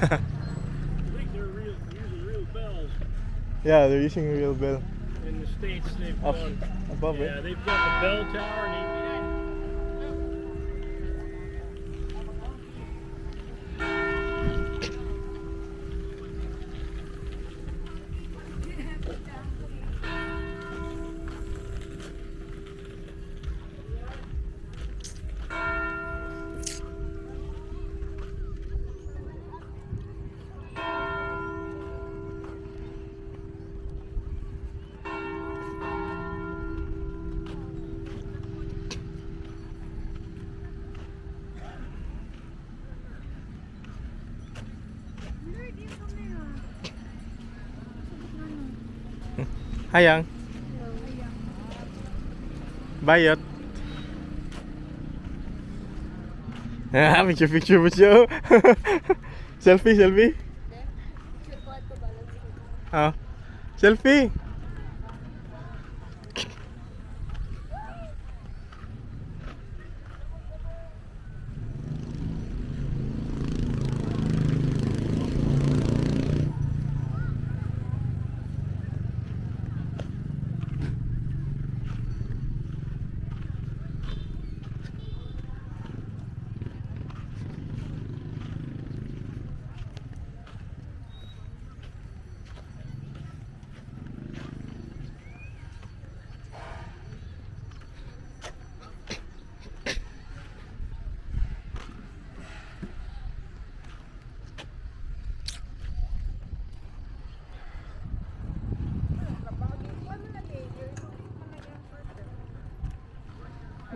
I think they're real, using real bells. Yeah, they're using real bell. In the States, they've Up gone. Above Yeah, it. they've got the bell tower and they, Blurred yung camera. Sabot ano. Hayang. Bayot. Ah, picture picture mo siya. Selfie, selfie. Picture ko ato balance ko. Ah. Selfie.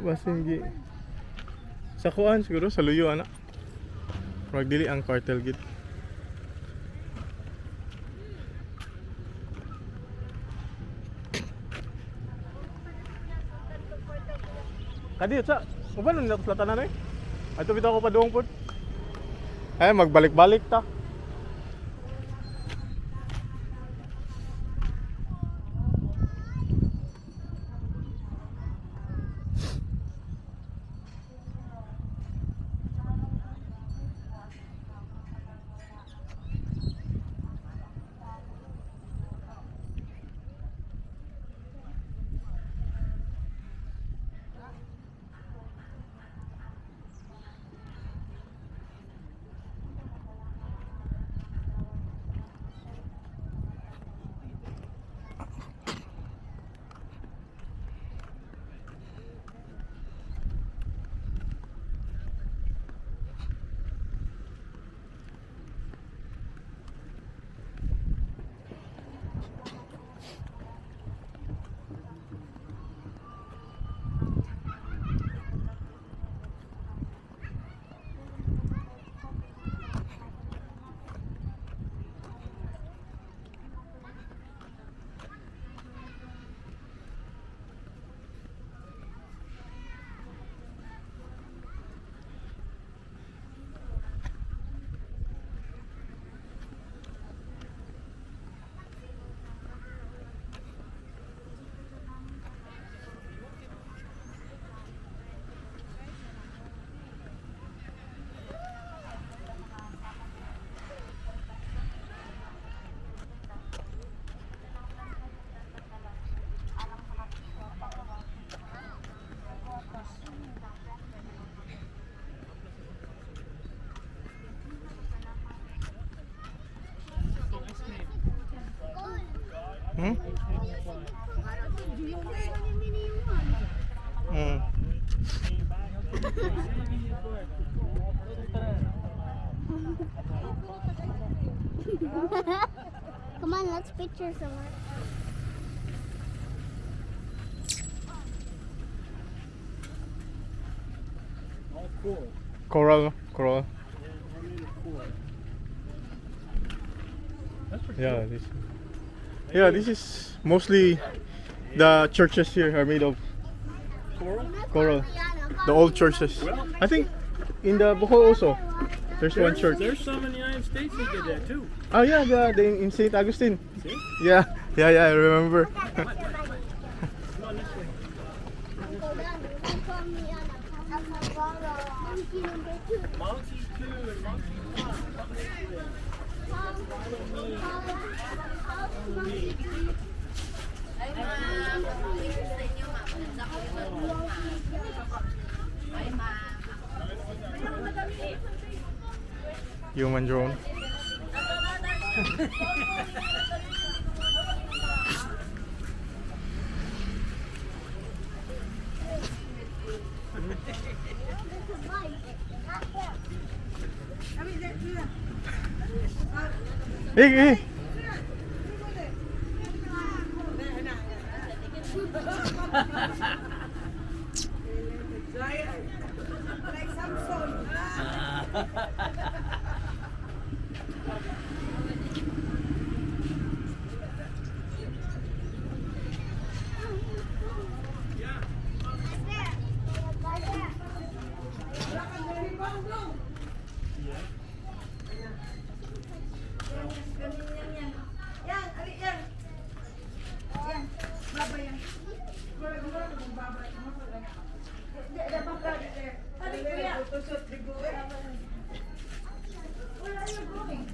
Basin gi. Sa kuan siguro sa luyo ana. Murag dili ang cartel git. Kadi sa uban nila sa tanan eh. Ato bitaw ko padung pud. Ay, magbalik-balik ta. Come on, let's picture somewhere. All coral. Coral, coral. Yeah, all made of coral. That's pretty Yeah, cool. this. Yeah, this is mostly the churches here are made of Coral? coral. The old churches. I think in the Bohol also, there's one church. There's some in the United States that did that too. Oh yeah, the in St. Augustine. See? Yeah, I remember. Come on this way. Monkey number two. Monkey 2 and Monkey 1. Something they did. Ay, ma'am. Picture sa inyo, ma'am. Maganda ko yung ma'am. Ay, ma'am. Human drone. There's a bike. Eh, eh. Like Samson. Yan, ali yan. Yan, baba yan. Ali, kuya. Where are you going?